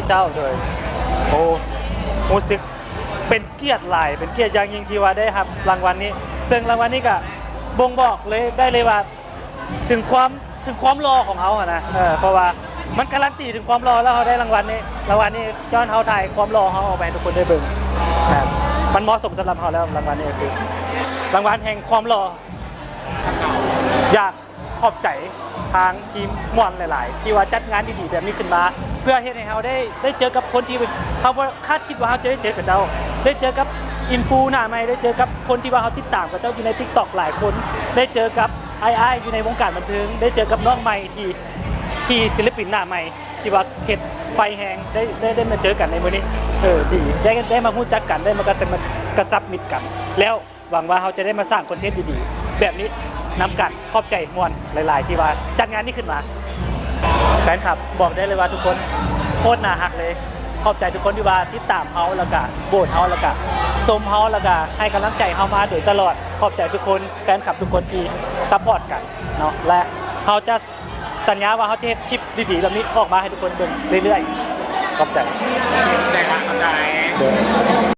ເຈົ້າ ໂດຍ ໂອ້ ຮູ້ສຶກເປັນກຽດຫຼາຍ ເປັນກຽດຢ່າງຍິ່ງທີ່ວ່າໄດ້ຮັບລາງວັນນີ້ ເຊິ່ງລາງວັນນີ້ກະບົ່ງບອກເລີຍ ໄດ້ເລີຍວ່າ ເຖິງຄວາມ ເຖິງຄວາມຫຼໍ່ຂອງເຮົາຫັ້ນນະ ເອີ ເພາະວ່າມັນກາຣັນຕີເຖິງຄວາມຫຼໍ່ ແລ້ວເຮົາໄດ້ລາງວັນນີ້ ລາງວັນນີ້ຍ້ອນເຮົາຖ່າຍຄວາມຫຼໍ່ເຮົາອອກໄປໃຫ້ທຸກຄົນໄດ້ເບິ່ງ ແມ່ນ ມັນເໝາະສົມສຳລັບເຮົາແລ້ວ ລາງວັນນີ້ກໍຄືລາງວັນແຫ່ງຄວາມຫຼໍ່. ຢາກຂອບໃຈທາງທີມມ່ວນຫຼາຍໆ ທີ່ວ່າຈັດງານດີໆແບບນີ້ຂຶ້ນມາ ເພື່ອເຮັດໃຫ້ເຮົາໄດ້ ໄດ້ເຈີກັບຄົນທີ່ເຮົາບໍ່ຄາດຄິດວ່າເຮົາຈະໄດ້ເຈີກັບເຂົາເຈົ້າ ໄດ້ເຈີກັບອິນຟູໜ້າໃໝ່ ໄດ້ເຈີກັບຄົນທີ່ວ່າເຮົາຕິດຕາມເຂົາເຈົ້າຢູ່ໃນຕິກຕັອກຫຼາຍຄົນ ໄດ້ເຈີກັບອ້າຍໆຢູ່ໃນວົງການບັນເທີງ ໄດ້ເຈີກັບນ້ອງໃໝ່ທີ່ ທີ່ສິນລະປິນໜ້າໃໝ່ ທີ່ວ່າເຮັດໄຟແຮງ ໄດ້ ໄດ້ ໄດ້ມາເຈີກັນໃນມື້ນີ້ ເອີ ດີ ໄດ້ ໄດ້ມາຮູ້ຈັກກັນ ໄດ້ມາກະຊັບ ກະຊັບມິດກັນ ແລ້ວຫວັງວ່າເຮົາຈະໄດ້ມາສ້າງຄອນເທັນດີໆແບບນີ້ນຳກັນ. ຂອບໃຈມ່ວນຫຼາຍໆ ທີ່ວ່າຈັດງານນີ້ຂຶ້ນມາ. ແຟນຄລັບ ບອກໄດ້ເລີຍວ່າທຸກຄົນໂຄດໜ້າຮັກເລີຍ. ຂອບໃຈທຸກຄົນທີ່ວ່າຕິດຕາມເຮົາ ແລ້ວກະໂຫວດເຮົາ ແລ້ວກະຊົມເຮົາ ແລ້ວກະໃຫ້ກຳລັງໃຈເຮົາມາໂດຍຕະຫຼອດ. ຂອບໃຈທຸກຄົນ ແຟນຄລັບທຸກຄົນທີ່ຊັບພອດກັນເນາະ ແລະ ເຮົາຈະສັນຍາວ່າເຮົາຈະເຮັດຄລິບດີໆແບບນີ້ອອກມາໃຫ້ທຸກຄົນເບິ່ງເລື້ອຍໆ. ຂອບໃຈ. ຂອບໃຈ ຂອບໃຈ.